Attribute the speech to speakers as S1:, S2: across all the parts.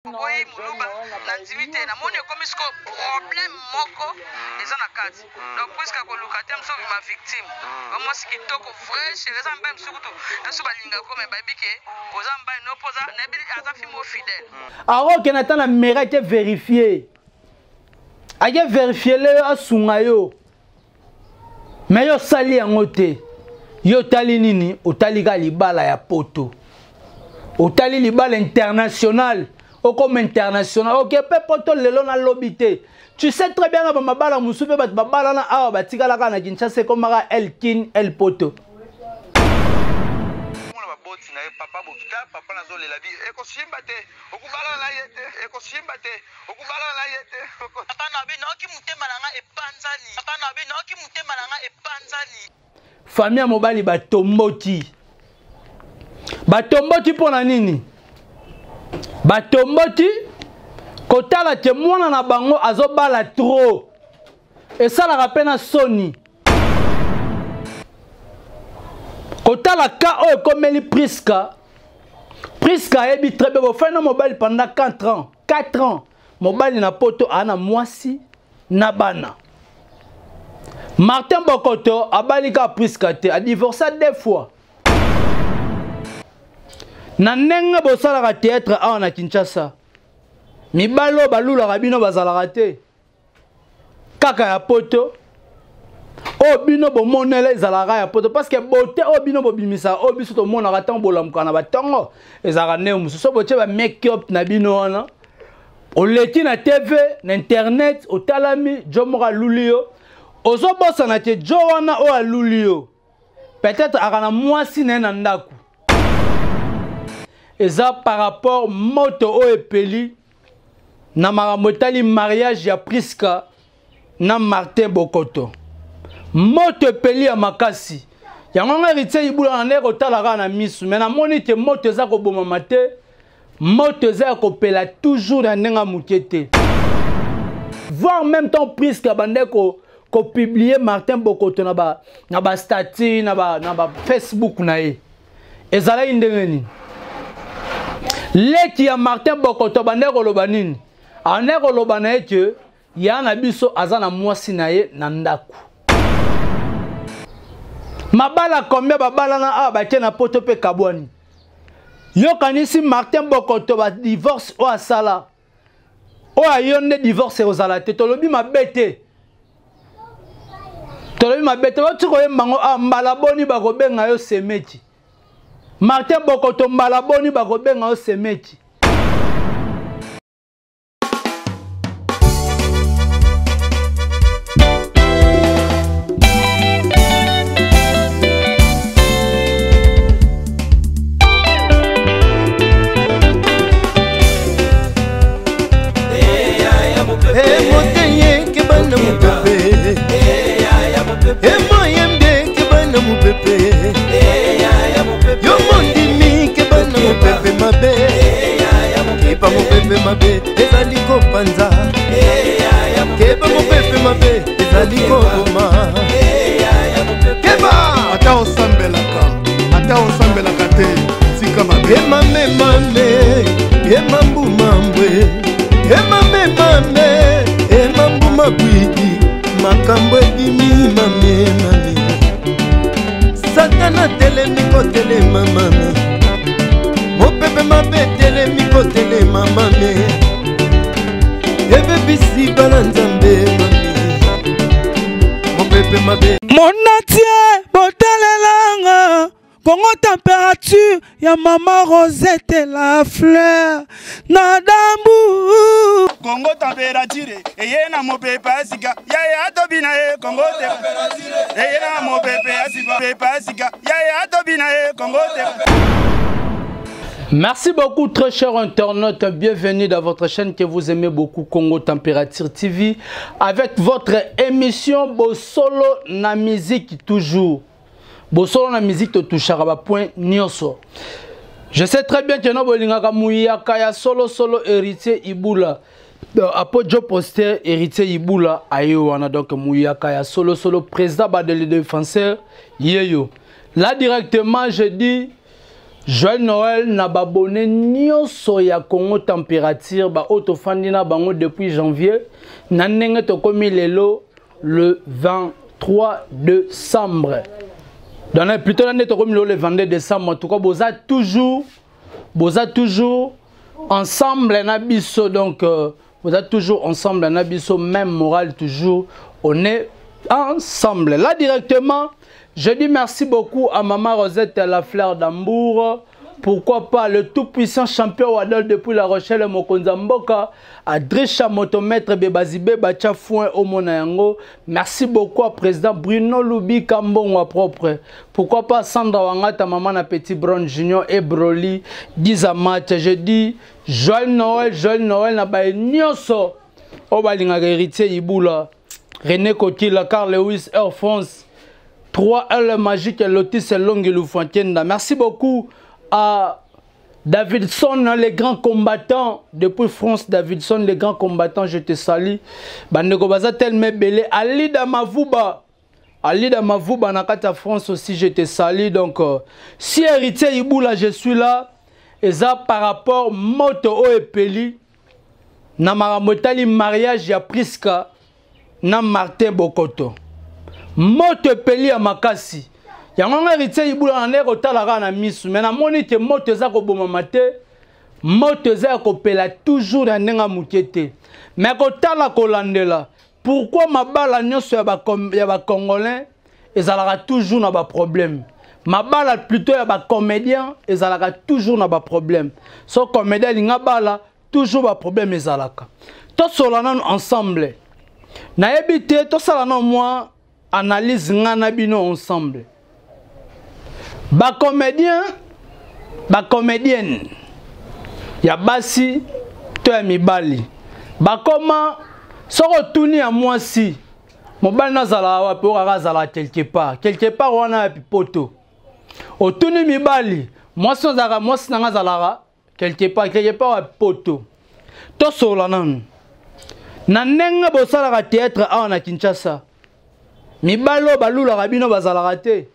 S1: Oboyi muluba na ndimi te na moni ekomi sikoyo problème moko eza na kati donc puisque akoluka te mosusu obima victime ba mwasi kitoko vrai chérie eza mibali mosusu kutu naso balingaka ko mais bayebi ke oza mobali no mpo oza nayebi aza fille moko fidèle.
S2: Akokende ata na mairie ake verifier ake verifier le yo asunga yo me yo osali yango te yo otali nini otali kaka libala ya poto otali libala international okoma international oke mpe poto lelo nalobi te tu sais très bien na bamabala mosusu mpe bato babalana awa batikalaka na kinshasa ekomaka el kin el poto
S1: baboti na ye papa bokita papa nazolela bi ekosimba te okobala na ye te ekosimba te okobala na ye te papa na bi naoki motema na nga epanzani papa na bi naoki motema na nga epanzani
S2: famille ya mobali batomboki batomboki mpo na nini batomboki kotala te mwana na bango azobala trop esalaka mpe na soni kotala ka oyo ekomeli priska priska ayebi très bien bofai na mobali pendant 4 ans 4 ans mobali na poto aa na mwasi na bana martin bokoto abali kaka priska te adivorsa deux fois na ndenge bosalaka théâtre awa na kinshasa mibali oyo balulaka bino bazalaka te kaka ya poto oyo bino bomonela ezalaka ya poto parce que beauté oyo bino bobimisaka oyo biso tomonaka ntango bolamuka na batongo ezalaka ndenge mosusu so botie ba make up na bino wana oleki na tv na internet otalami jo moko aluli yo ozobosana te jo wana oyo aluli yo peut-être aka na mwasi na ye na ndako eza par rapport moto oyo epeli na makambo etali mariage ya Priska na Martin Bokoto. Moto epeli ya makasi. Yango nga Héritier Ibula na ndenge kotala kaka na misu mais namoni te moto eza kobomama te moto eza ya kopela toujours na ndenge ya moke te voire même temps Priska bandeko ko kopublier Martin Bokoto na ba na ba statut na ba na ba Facebook na ye ezalaki ndenge nini leki ya martin bokoto abandaki koloba nini abandaki koloba na ye ke ya na biso aza na mwasi na ye na ndako mabala combien babalana awa batie na poto mpe kabwani yokanisi martin bokoto badivorce oyo asala oyo ayo nde divorce ekozala te tolobi mabe te tolobi mabe te bauti koyemba yango ah, mbala boni bakobenga yo semeki martin bokoto mbala boni bakobenga yo semeki
S3: Kepa mopepe mabe ezali kopanza keba mopepe mabe ezali koboma
S4: keba ata osambelaka ata osambelaka te tika mabe
S3: emame mame emambumambwe emame mame emambuma kwiki makambo ebimi mame mame satana telemi kotelema mame mopepe mabe telemi kotelema mame ebebisi bana nzambe mami mopepe mabe
S5: monatie botalelanga kongo température ya mama rosette la fleur na dambu
S6: kongo température eye na mopepe ya sika yaye atobi na ye kongo te eye na mopepe ya sika pepe ya sika yaye atobi na ye kongo te
S2: Merci beaucoup très chers internautes, bienvenue dans votre chaîne que vous aimez beaucoup, Congo Température TV, avec votre émission Bosolo na musique toujours. Bosolo na musique te touchera ba point nyoso. Je sais très bien que no bolingaka muyaka ya solo solo héritier Ibula. Donc, apo Joe poster héritier Ibula aye wana donc muyaka ya solo solo président ba de défenseur yeyo. Là directement je dis. Joël Noël na babone nyonso ya Congo Température ba oyo tofandi na bango depuis janvier na ndenge tokomi lelo le 23 décembre. Donc plutôt na ndenge tokomi lelo le 22 décembre, en tout cas boza toujours ensemble na biso. Donc boza toujours ensemble na biso, même morale toujours, on est ensemble. Là directement, je dis merci beaucoup à Maman Rosette la fleur d'Hambourg. Pourquoi pas le tout-puissant champion Wadol depuis La Rochelle, Mokonza Mboka, à Drisha Motomètre Bebazibe Bacha Fouin Omonayango. Merci beaucoup à président Bruno Loubi Kambongwa propre. Pourquoi pas Sandra Wangata, maman na Petit Brown Junior et Broly, Dizamat. Je dis Joël Noël, Joël Noël, na baye nyonso. Obalinga héritier Iboula, René Kokila, Carl Lewis, Air France, 3L Magique, Lotis Longue Loufantienda. Merci beaucoup à Davidson, les grands combattants. Depuis France, Davidson, les grands combattants, je te salue. Bandeko Baza tellement belé. Alida Mavouba. Alida Mavouba, Nakata France aussi, je te salue. Donc, si héritier Iboula, je suis là. Et ça, par rapport moto Oepeli, na maramotali mariage ya Priska na Martin Bokoto. Moto epeli ya makasi. Yango nga héritier Iboula na ndeko talaka na misu, mais na moni te moto eza koboma te, moto eza ya kopela toujours na ndenga moke te. Mais kotala kolandela, pourquoi mabala nyonso ya ba ya ba congolais ezalaka toujours na ba problème? Mabala plutôt ya ba comédien ezalaka toujours na ba problème. So comédien linga bala toujours ba problème ezalaka. Tosola nanu ensemble. Nayebi te tosala nanu moi analyse nga na bino ensemble. Ba comédien, ba comédienne ya basi to ya mibali. Ba koma soko tuni ya mwasi mobali nazala wapi okaka azala quelque part. Quelque part wana ya poto. Otuni mibali mwasi nazalaka mwasi nanga azalaka quelque part, quelque part ya poto. Tosola nanu. Na ndenge bosalaka théâtre awa na Kinshasa. Mibalo balulaka bino bazalaka te.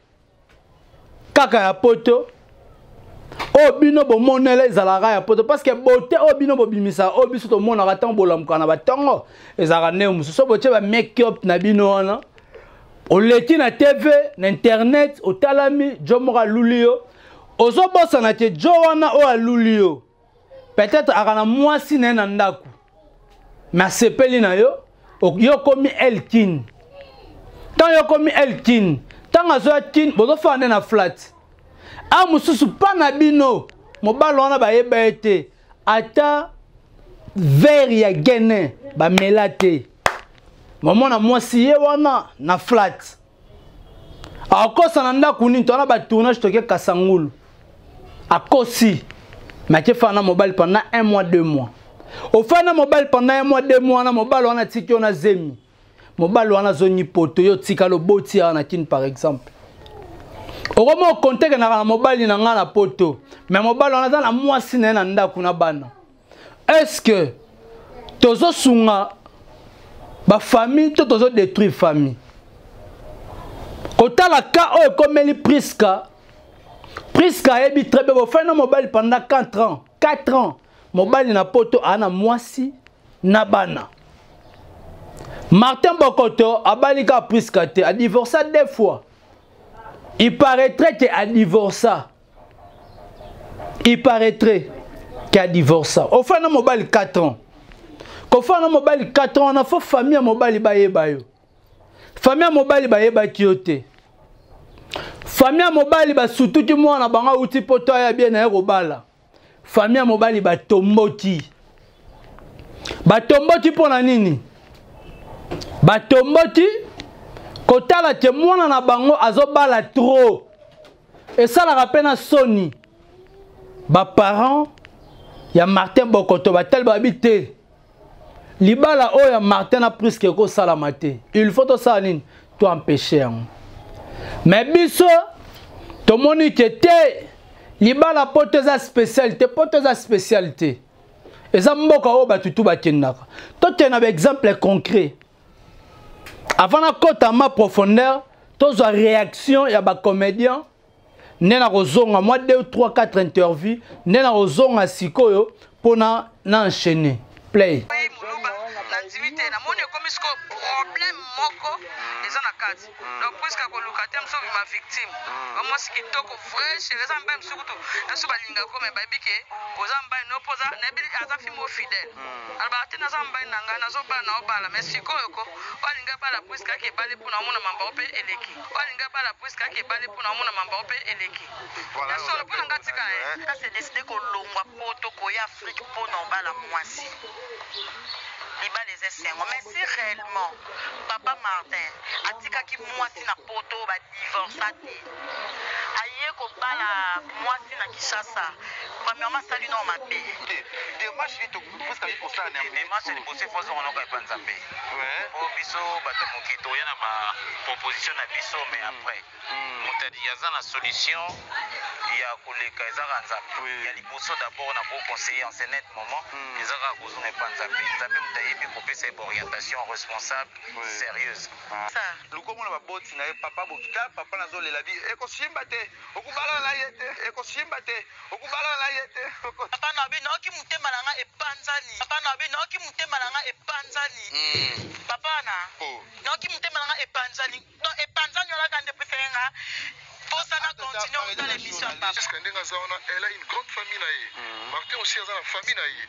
S2: Kaka ya poto. O bino bomonela ezalaka ya poto parce que beauté o bino bobimisa o biso tomonaka ntango bolamuka na batongo ezalaka ndenge mosusu. So botie ba make-up na bino wana. Oleki na TV, na internet, otalami jo moko aluli yo. Ozobosana te jo wana oyo aluli yo. Peut-être aka na mwasi na ye na ndako. Mais asepeli na yo, yo komi Elkin. Tant yo komi Elkin, tant azoya kin, bozofanda nde na flat. A mosusu pa na bino, mobali wana bayeba ye te. Ata verre ya gene bamela te. Momona mwasi ye wana na flat. Akosa na ndako nini, tona ba tournage toke Kasangulu. Akosi. Mais ke fana mobali pendant 1 mois, 2 mois. Ofana mobali pendant 1 mois, 2 mois na mobali wana tiki ona zemi. Mobali wana zoni poto yo tika lo boti ya na kin par exemple. Okoma konte ke na mobali na nga na poto. Mais mobali wana za na mwasi na na ndako na bana. Est-ce que tozo sunga ba famille to tozo détruire famille? Kotala ka oyo ekomeli Priska. Priska ayebi très bien bofai na mobali pendant 4 ans. 4 ans mobali na poto ana mwasi na bana. Martin Bokoto abalika Priska te, a divorcé 2 fois. Il paraîtrait qu'il a divorcé. Il paraîtrait qu'il a divorcé. Au fait na mobali 4 ans. Au fait na mobali 4 ans, on a fait famille mobali baye bayo. Famille mobali baye ba kiote. Famille mobali ba surtout ki mwana banga uti poto ya bien na kobala. Famille mobali ba tomboti. Ba tomboti pona nini? Ba tomboti kotala te mwana na bango azobala trop. Et ça la rappelle na Sony. Ba parents ya Martin Bokoto ba tel ba habité. Libala oyo ya Martin na Priske ko sala te. Il faut to sala nini? To empêcher yango. Mais biso tomoni ke te libala poto eza spécialité, poto eza spécialité. Eza mboka oyo bato tu bakendaka. Tokende na ba exemple concret. Avant na kota ma profondeur, tozwa réaction ya ba comédien Nde nakozonga mwa 2, 3, 4 interview, nde nakozonga sikoyo mpona na enchaîner. Play.
S1: Nandimi te, namoni ekomi sikoyo problème moko eza na kati. Donc puisque akoluka te mosusu obima victime. Mwasi kitoko, vrai chérie, eza mobali mosusu kutu naso balingaka ko, mais bayebi ke oza mobali no, mpo nayebi aza fille moko fidèle. Alobaka te naza mobali na ngai, nazobala na obala, mais sikoyo ko oalinga bala puisque ake ebale mpona omona mambao mpe eleki, oalinga bala puisque ake ebale mpona omona mambao mpe eleki ya solo mpona ngai tika na ye.
S7: Kasi décide kolongwa poto koya Afrique mpona obala mwasi, libala eza esengo. Mais si réellement papa Martin atikaki mwasi na poto, badivorsa te, aye kobala mwasi na Kinshasa, premièrement asali nao mabe.
S8: Démarche nini presque ayi kosala na
S9: démarche ya liboso? Efo azonga noka epa Nzambe, po biso bato moke toya na baproposition na biso, mais après moto aza na solution ya koleka ezaka Nzambe. Ya liboso d'abord na koconseiller en ce net moment eza kaka kozonga epa Nzambe. Nzambe moto ayebi kopesa ye baorientation responsable, sérieuse.
S8: Lukomona baboti na ye, papa bokita, papa nazolela bi ekosimba te, okubala na ye te, ekosimba te, okubala na ye te.
S7: Papa na bi naoki motema na nga epanzani, papa na bi naoki motema na nga epanzani, papa na naoki motema na nga epanzani. Donc epanzani wana kaka nde epesa ye nga mposa na continue kotala émission ya papa.
S4: Jusqu'à ndenge aza wana, elle a une grande famille na ye. Martin aussi aza na famille na ye.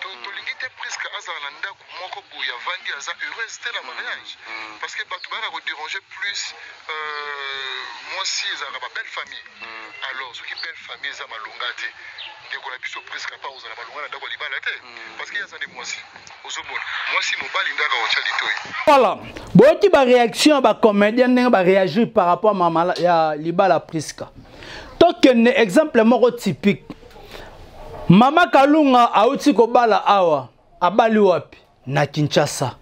S4: Tolingi te Priska azala na ndako moko boye avandi, aza heureuse te na mariage, parce que bato bayaka kodéranger plus mwasi ezalaka babelle famille. Alors soki belle famille eza malonga te, ndeko na biso Priska pa kozala malonga na ndako ya libala te, parce que ye aza nde mwasi. Ozomona mwasi, mobali ndaka otya litoi.
S2: Voilà, boyoki baréaction ya bacomédien ndenge baréagir par rapport mama ya libala Priska. Tokende exemple moko typique: mama Kalunga auti kobala awa. Abali wapi? Na Kinshasa.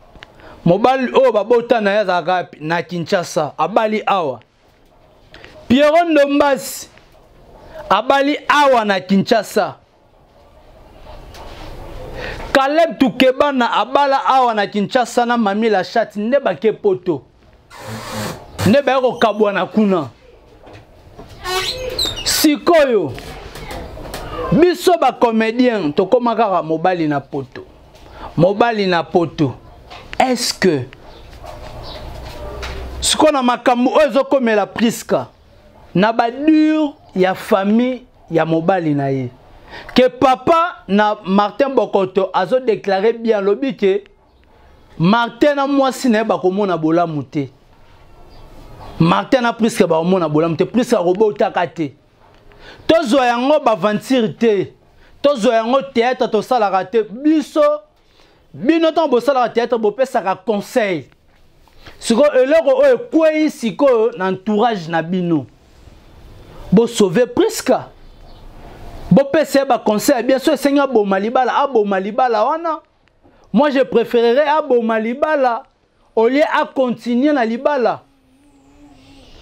S2: Mobali oyo babota na ye azalaka wapi? Na Kinshasa. Abali awa. Piero Ndombasi abali awa na Kinshasa. Caleb Tukebana abala awa na Kinshasa na Mami la Chatte, nde bake poto, nde baye kokabwana kuna. Sikoyo biso bacomédien tokóma kaka mobali na poto, mobali na poto. Est-ce que sikoyo na makambo oyo ezokomela Priska na badure ya famille ya mobali na ye, ke papa na Martin Bokoto azodeklare bien, alobi ke Martin na mwasi na ye bakomona bolamu te, Martin na Priske bakomona bolamu te, Priske akobotaka te. Tozwa yango baventure te, tozwa yango théâtre tosalaka te. Biso bino ntango bosalaka théâtre, bopesaka conseil. Sikoyo eloko oyo ekwei sikoyo na entourage na bino, bosauve Priska, bopesa ye baconseil bien. So esengi aboma libala, aboma libala wana. Moi, je préférerais aboma libala au lieu acontinue na libala,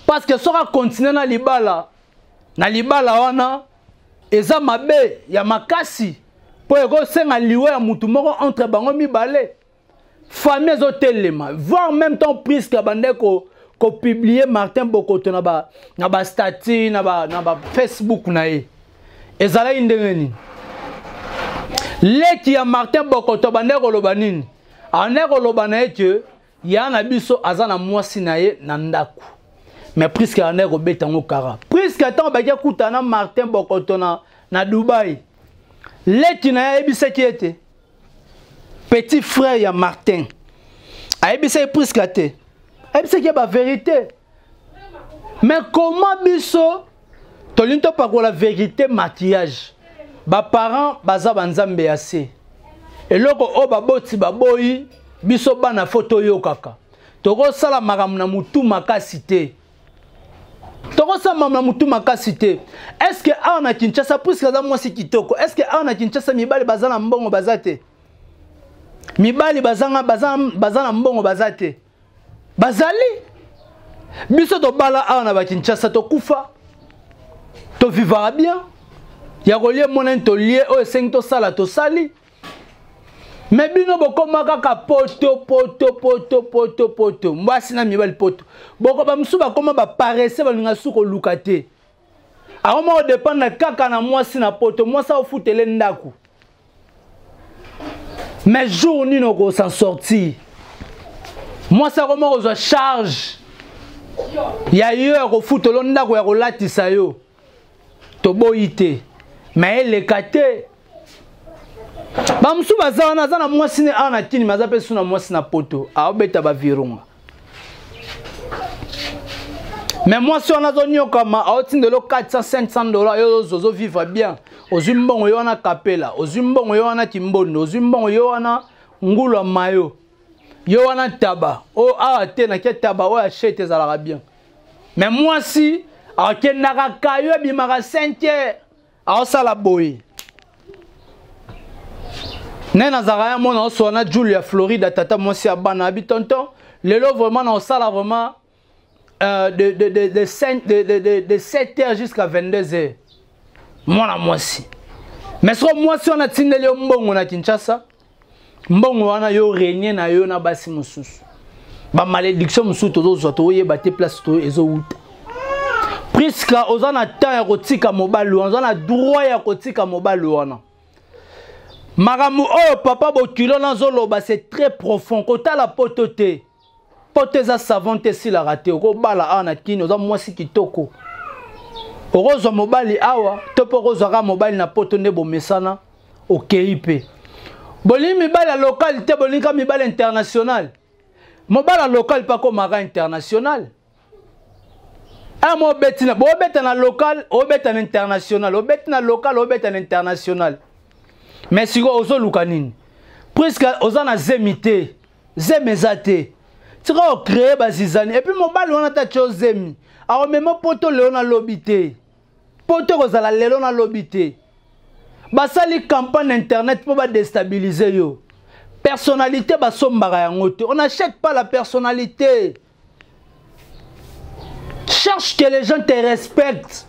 S2: parce que soki acontinue na libala, na libala wana eza mabe ya makasi, mpo ekosenga liwa ya mutu moko entre bango mibale. Famille ezotelema, voire même temps Priske abandaki kopublier Martin Bokoto na bastati na ba Facebook na ye, ezalaki ndenge nini? Leki ya Martin Bokoto abandaki koloba nini? Abandaki koloba na ye ke ya na biso aza na mwasi na ye na ndako, mais Priske abandaki kobeta yango kara. Priske ntango baki akutana na Martin Bokoto na Dubai, leki na ye ayebisaki ete petit frère ya Martin ayebisaki Priska te, ayebisaki ye bavérité. Mais comment biso tolingi topakola vérité maquillage? Baparent baza banzambe ya se. Eloko oyo baboti baboyi, biso bana fo toyokaka. Tokosala makambo na mutu makasi te, tokosala makambo na mutu makasi te. Est ce que awa na Kinshasa, puisque aza mwasi kitoko, est ce que awa na Kinshasa mibali baza na mbongo baza te? Mibali bazanga baza na mbongo baza te? Bazali. Biso tobala awa na bakinshasa, tokufa, tovivaka bien ya kolia, emonani tolie oyo esengi tosala, tosali. Me bino bokoma kaka poto, poto, poto, poto, poto, mwasi na mibali poto. Boko bamosusu bakoma baparese, balinga su koluka te. Akoma kodépendre kaka na mwasi na poto, mwasi aofutele ndako. Mais jour nini okosan sortir? Mwasi akoma kozwa charge ya yo ya kofutela ndako, ya kolatisa yo. Toboyi te, mais eleka te. Bamosusu baza wana, aza na mwasi ne awa na Kini, mais aza mpe su na mwasi na poto, aobeta bavirunga. Mais mwasi wana azonyokama, aotindela 400, 500 dollars. Yo ozovivre bien, ozwi mbongo yo wana kapela, ozwi mbongo yo wana kimbondo, ozwi mbongo yo wana ngulu ya mayo, yo wana taba oyo awa te nakie taba oyo achete ezalaka bien. Mais mwasi akendaka kayo, ebimaka 5 heures, aosala boye. Nde nazalaka ya mona osola na Julia Florida, tata mwasi ya bana abi: "Tonton, lelo vraiment naosala vraiment de, 5, de 7 heures jusqu'à 22 heures." Mwana mwasi, mais soko mwasi wana atindeli yo mbongo na Kinshasa, mbongo wana yo renie na yo na basi mosusu. Bamalédiction mosusu tozozwa, toyeba te place to ezowuta. Priska, oza na temps ya kotika mobali wana, oza na droit ya kotika mobali wana. Makambo oyo papa bokilo nazoloba, c'est très profond. Kotala poto te, poto eza savon te, esilaka te. Okobala awa na Kini, oza mwasi kitoko, okozwa mobali awa to mpe okozwaka mobali na poto nde bomesana. Okei mpe bolingi mibali ya local te, bolingi ka mibali international. Mobali ya local mpe akomaka international. Ama obeti na bobeta na local, obeta na international, obeti na local, obeta na international. Mais sikoyo ozoluka nini? Puisque oza na zemi te, zemi eza te, tika ocréer bazizani. Et puis mobali wana ta tio zemi, akomema poto lelo nalobi te, poto ekozala lelo nalobi te. Basali campagne internet mpo badéstabiliser yo. Personnalité basombaka yango te, on n'achète pas la personnalité. Cherche que les gens te respectent.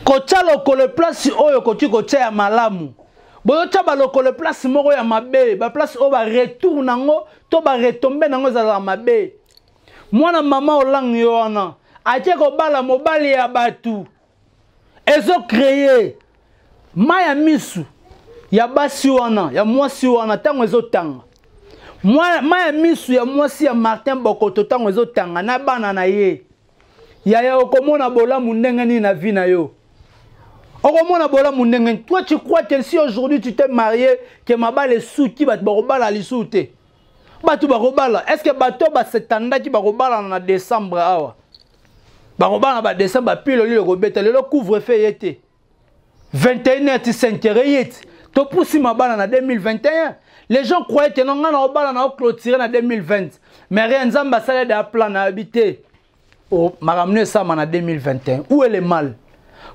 S2: Kotia lokolo place oyo okoki kotia ya malamu, bozotia balokolo place moko ya mabe, baplace oyo baretour nango to baretombées nango ezalaka mabe. Mwana mama olangi yo wana atie kobala mobali ya bato, ezocréer mai ya misu ya basi wana, ya mwasi wana ntango ezotanga, mai ya misu ya mwasi ya Martin Bokoto ntango ezotanga na bana na ye. Yaya, okomona bolamu ndenge nini na vie na yo? Okomona bolamu ndenge? Toi, tu crois que si aujourd'hui tu t'es marié, que mabala esuki, bato bakobala lisusu te? Bato bakobala. Est ce que bato basetandaki bakobalana na décembre awa, bakobala na badécembre? Bapilo lilo ekobeta lelo, couvre feu ye te, 21 heures ti 5 heures ye ti. Topusi mabala na 2021. Les gens croyaient que non, nga na obala na oclôturer na 2020, mais rien. Nzambe asali de plan na yebi te. Makambo no esalama na 2021. Où est le mal?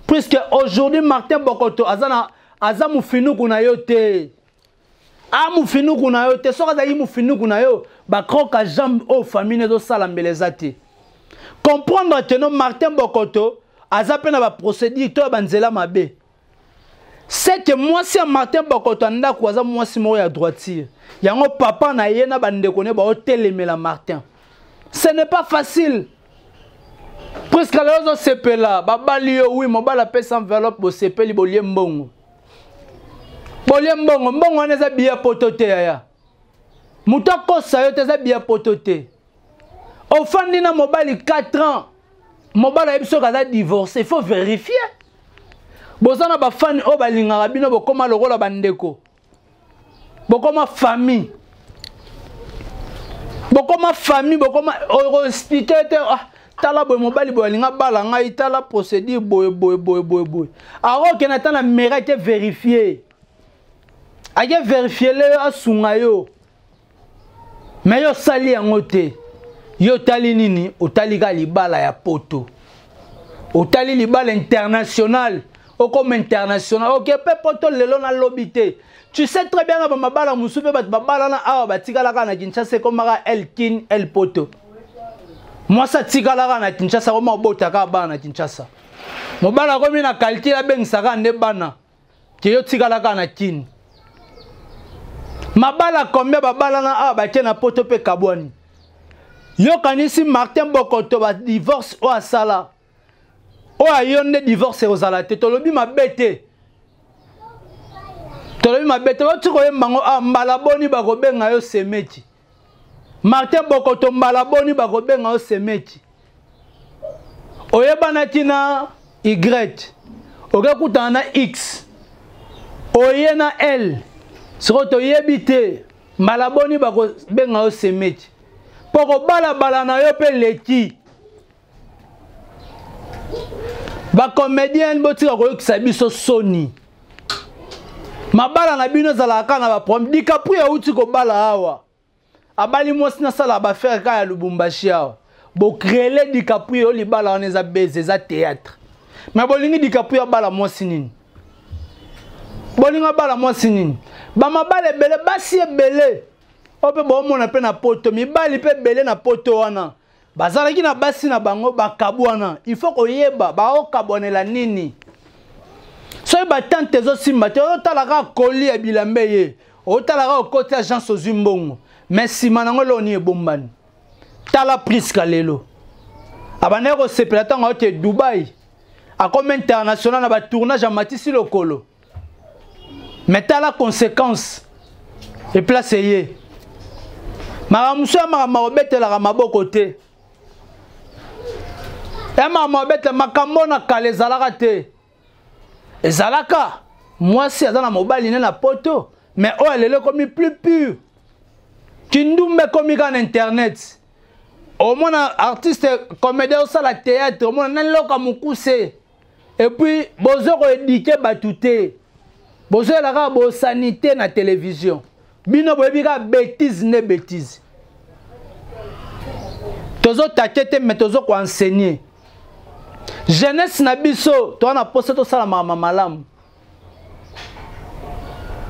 S2: Puisque aujourd'hui Martin Bokoto aza na aza mofinuku na yo te, a mofinuku na yo te. Soki azalaki mofinuku na yo, bacroc jambe oyo famille ezosala mbele eza te. Comprendre que non, Martin Bokoto aza mpe na baprocédure to ya banzela mabe. C'est que mwasi ya Martin Bokoto ya ndako aza mwasi moko ya droiture. Yango papa na ye na bandeko ne baotelemela Martin. Ce n'est pas facile. Puisque lelo ozosepela, babali yo, oui, mobali apesa enveloppe, bosepeli, bolie mbongo, bolie mbongo. Mbongo wana eza biya poto te, yaya. Moto akosa yo te, eza biya poto te. Ofandi na mobali 4 ans, mobali ayebi soki aza divorcé, il faut vérifier. Boza na bafani oyo balingaka bino, bokóma lokola bandeko, bokóma famille, bokóma famille, bokóma oexpliquer te: "Ah, tala boye, mobali boye alinga bala ngai, tala procédure boye boye boye boye boye." Akokende ata na mairie, ake vérifier, ake vérifier le yo, asunga yo. Mais yo osali yango te. Yo otali nini? Otali kaka libala ya poto, otali libala international, okoma international, oke mpe poto lelo nalobi te. Tu sais très bien, na bamabala mosusu mpe bato babalana awa, batikalaka na Kinshasa, ekomaka el kin el poto. Mwasi atikalaka na Kinshasa, koma obotaka bana na Kinshasa. Mobali akomi na calcul, abengisaka nde bana ke yo tikalaka na Kini. Mabala combien babalana awa, batie na poto mpe kabwani? Yokanisi Martin Bokoto, badivorce oyo asala. Oyo ayo nde divorce ekozala te. Tolobi mabe te. Tolobi mabe te. Bauti koyemba yango ah, mbala boni bakobenga yo semeki. Martin Bokoto mbala boni bakobenga yo semeki. Oyebanaki na Y, okekutana na X, oye na L, sikoyo toyebi te mbala boni bakobenga yo semeki. Mpo kobalabala na yo mpe leki. Bacomédien botika koyokisa biso soni. Mabala na bino ezalaka kaka na baproblème. DiCaprio auti kobala awa, abali mwasi nasala baaffaire kaka ya Lubumbashi awa. Bocrele DiCaprio libala wana eza base, eza théâtre. Mais bolingi DiCaprio abala mwasi nini? Bolingi abala mwasi nini? Bamabala ebele, basi ebele oyo mpe boomona mpe na poto, mibali mpe ebele na poto wana bazalaki na basi na bango bakabwana. Il faut koyeba baokabwanela nini. Soki batante ezosimba te, otala kaka koli ya bilamba ye, otala kaka okoti agence ozwi mbongo, mais nsima nango eloko nini ebombani. Tala Priska lelo abandaki kosepela ntango aoke Dubai, akomi international na batournage, amatisi lokolo, mais tala conséquence eplace ye. Makambo mosusu ya makambo akobetelaka maboko te, ya makambo abetela makambo na kala ezalaka te. Ezalaka mwasi aza na mobali ne na poto, mais oyo lelo ekomi plus pur. Kindumba ekomi kaka na internet. Omona artiste comédien osala théâtre, omona naloka mokuse, et puis bozo koéduquer bato te, bozoyela kaka bosanité na télévision. Bino boyebi kaka bêtise nde bêtise. Tozotake te, mais tozo koenseigner jeunesse na biso. Toza na posa tosala makambo malamu.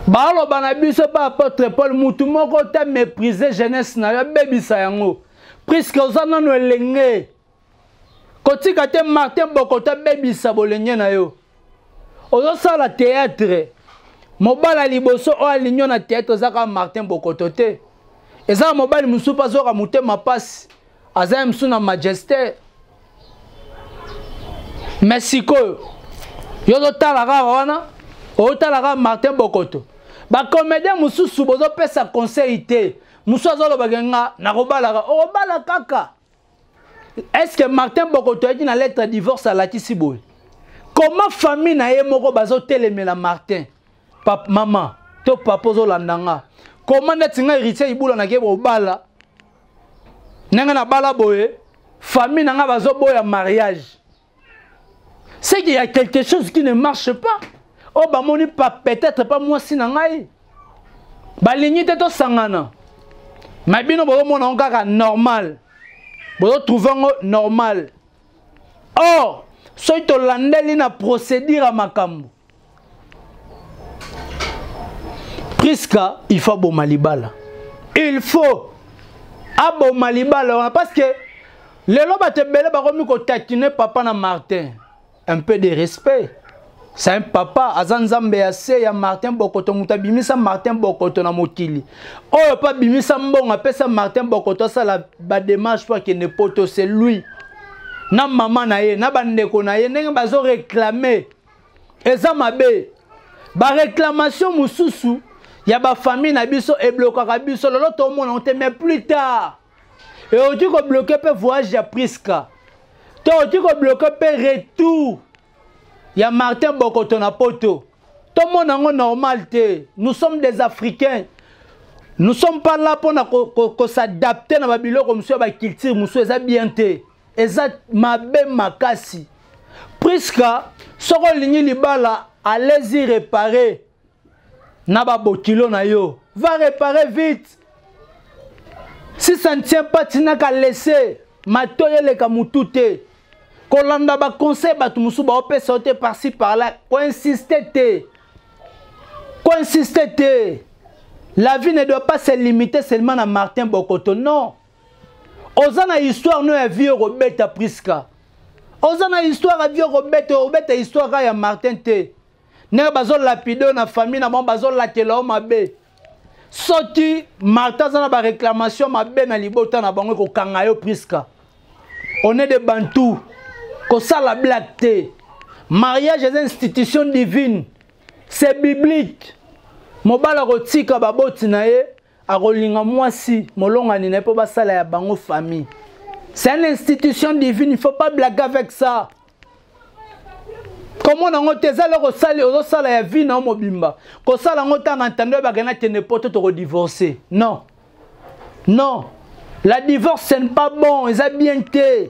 S2: Baloba na biso pa apôtre Paul, mutu moko te méprise jeunesse na yo, abebisa yango. Puisque oza nano elenge, kotika te Martin Bokoto abebisa bolenge na yo. Ozosala théâtre, mobala liboso oyo alingi na théâtre eza kaka Martin Bokoto te. Eza na mobali mosusu mpe azoyoka motema mpasi, aza ye mosusu na majesté. Mais sikoyo yo ozotala kaka wana, ozotala kaka Martin Bokoto. Bacomédien mosusu bozopesa conseil te. Mosusu azolobaka nga nakobalaka, okobala kaka. Est-ce que Martin Bokoto ayaki na lettre ya divorce alakisi boye? Comment famille na ye moko bazotelemela Martin? Papa, mama to papa ozolanda nga, comment neti nga héritier Ibula nake kobala ndenge nabala boye, famille na nga bazoboya mariage? C'est qu'il y a quelque chose qui ne marche pas. Oyo bamoni pa peut-être pa mwasi na ngai balingi te tosangana, mais bino bozomona yango kaka normal, bozotrouve yango normal. Or soki tolandeli na procédure ya makambo, Priska il faut aboma libala, il faut aboma libala wana, parce que lelo bato ebele bakomi kotakine papa na Martin. Un peu de respect, c'est un papa, aza nzambe ya se ya Martin Bokoto. Moto abimisa Martin Bokoto na mokili oyo mpe abimisa mbongo apesa Martin Bokoto asala badémarche mpo akende poto, c'est lui na mama na ye na bandeko na ye. Ndenge bazoréclame eza mabe. Baréclamation mosusu ya bafamille na biso eblokaka biso lelo, tomona te, mais plus tard ekoki kobloquer mpe voyage ya Priska, to okoki kobloquer mpe retour ya Martin Bokoto na poto. Tomona yango normal te. Nous sommes des Africains, nous sommes pas là mpona kos'adapter na babiloko mosusu ya baculture mosusu. Eza bien te, eza mabe makasi. Priska, soki olingi libala, allez-y réparer na babokilo na yo, va réparer vite. Si ça ne tient pas, tinaka laisser matoyi eleka mutu te. Kolanda baconseil bato mosusu baopesa yo te par-ci par-là, koinsiste te, koinsiste te. La vie ne doit pas se limiter seulement na Martin Bokoto, non. Oza na histoire no ya vie okobeta, Priska, oza na histoire ya vie okobeta, okobeta histoire kaka ya Martin te. Ndenge bazolapide na famille na bango, bazolatela yo mabe. Soki Martin aza na baréclamation mabe na libota na bango, ekokanga yo. Priska, on est de Bantu. Kosala blague te. Mariage eza institution divine. C'est biblique. Mobali akotika baboti na ye akolinga mwasi molongani na ye mpo basala ya bango famille. C'est une institution divine, il faut pas blaguer avec ça. Komona yango te eza eloko osali ozosala ya vie na yo mobimba. Kosala yango ntango na ntando oyebaka na kende poto tokodivorce. Non. Non. La divorce ce n'est pas bon, eza bien te.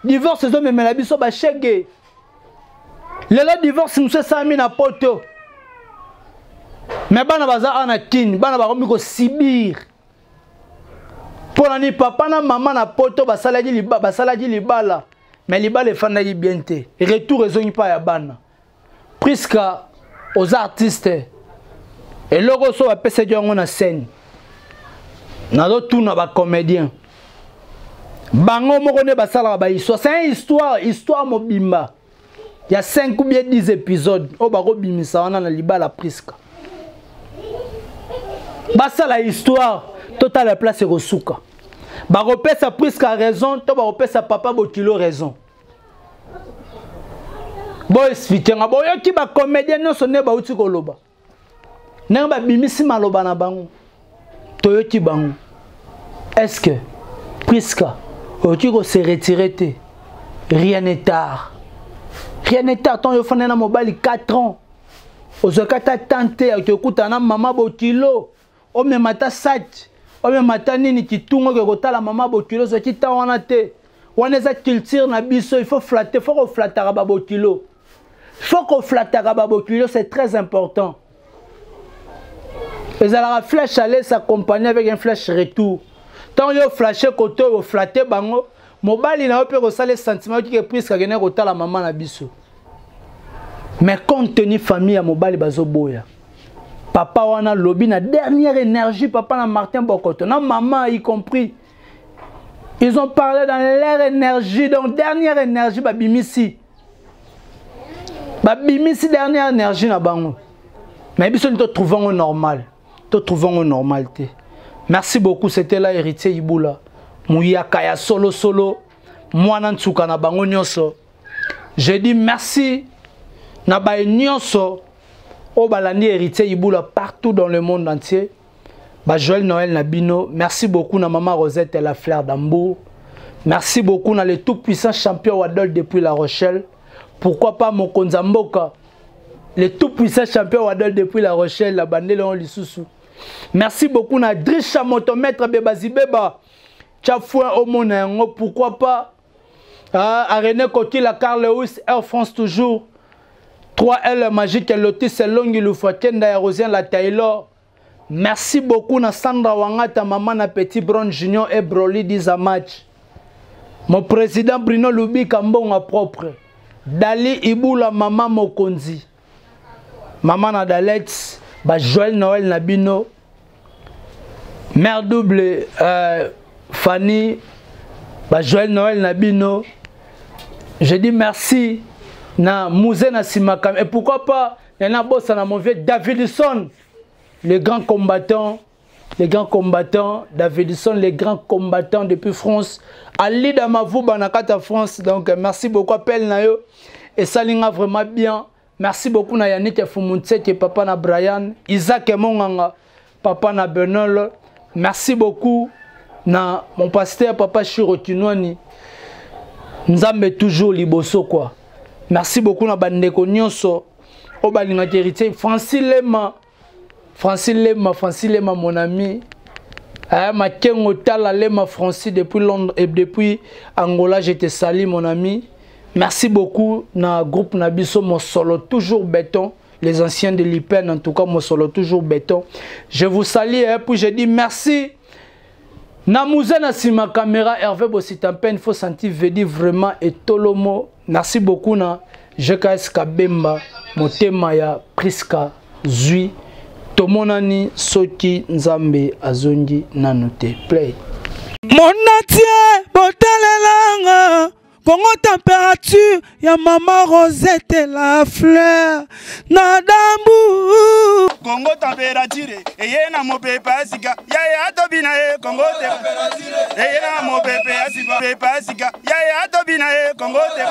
S2: Divorce ezomemela biso bashege. Lelo divorce mosusu esalami na poto. Mais bana baza awa na Kin, bana bakomi kosibir. Mpo na nini papa na mama na poto basalaki liba, basalaki libala mais libala efandaki bien te. Retour ezongi pa ya bana. Prisca oza artiste eloko so bapesaki yango na scène nazotuna bacomédien bango moko nde basalaka bahistoire c'est une histoire histoire mobimba ya 5 ou bien 10 épisodes oyo bakobimisa wana na libala Prisca basala histoire totala place ekosuka bakopesa Prisca raison to bakopesa papa bokilo raison boexplike nga boyoki bacomédien nyonso nde bauti koloba ndenge babimisi maloba na bango toyoki bango est ce que Prisca oyoki kose retire te rien n'est tard rien n'est tard ntango yofanda na mobali 4 ans ozwaki ata temps te ya kokutana na mama bokilo omema ata saki omema ata nini kitunga oke kotala mama bokilo ozwaki ntango wana te wana eza culture na biso il faut flatter faut koflataka babokilo faut koflataka babokilo c'est très important ezalaka flèche aller s'accompagner avec un flèche retour ntango yo flashe kote oyo oflate bango mobali na yo mpe kosala sentiment okike priske akende kotala mama na biso mais compte tenu famille ya mobali bazoboya papa wana lobi na dernière énergie papa na Martin Bokoto na maman y compris ils ont parlé dans leur énergie donc dernière énergie babimisi babimisi dernière énergie na bango mais biso nito trouve yango normal to trouve yango normal te merci beaucoup c'était là héritier Ibula muyaka ya solo solo mwana nsuka na bango nyonso je dis merci na baye nyonso oyo balandi héritier Ibula partout dans le monde entier ba Joël Noël na bino merci beaucoup na maman Rosette la fleur d'Hambourg merci beaucoup na le tout puissant champion Wadol depuis La Rochelle pourquoi pas mokonza mboka le tout puissant champion Wadol depuis La Rochelle la bandele on lisusu merci beaucoup na Drisha motomètre Bebazibeba Tchafouin omona yango pourquoi pas ah, à René Kokila Carl Lewis Air France toujours 3L magique Lotis Longi Lufakenda ya Rosien la Taylor merci beaucoup na Sandra Wangata maman na Petit Brown Junior et Broly Dizamach mon président Bruno Lubika mbongo propre Dali Ibula maman Mokonzi maman na Dalet ba Joël Noël na bino mère double Fanny ba Joël Noël na bino je dis merci na Mouzé na Simakam et pourquoi pas na bossa na mon vieux Davidson le grand combattant les grands combattants Davidson les grands combattants depuis France Ali Damavouba na kata France donc merci beaucoup appel na yo et salinga vraiment bien merci beaucoup na Yannick Fumuntseke papa na Brian Isaac Monganga papa na Benol merci beaucoup na mon pasteur papa Shiro Kinwani Nzambe toujours liboso quoi merci beaucoup na bandeko nyonso oyo balingaka héritier Francis Lema Francis Lema Francis Lema mon ami eh, Makengo Tala Lema Francis depuis Londres et depuis Angola je te salue mon ami merci beaucoup na groupe na biso Mosolo toujours béton les anciens de l'IPEN en tout cas Mosolo toujours béton je vous salue hein, puis je dis merci na muze na sima caméra Hervé Bositampen faut sentir veut vraiment et Tolomo merci beaucoup na GKS Kabemba motema ya Priska Zui tomonani soki Nzambe azongi nanu te play
S5: Monatie botalelanga Congo température ya mama Rosette la fleur na dambu.
S6: Kongo température eye na mopepe ya sika yaya tobina ye Kongo te eye na mopepe ya sika pepe ya sika yaya tobina ye Kongo te.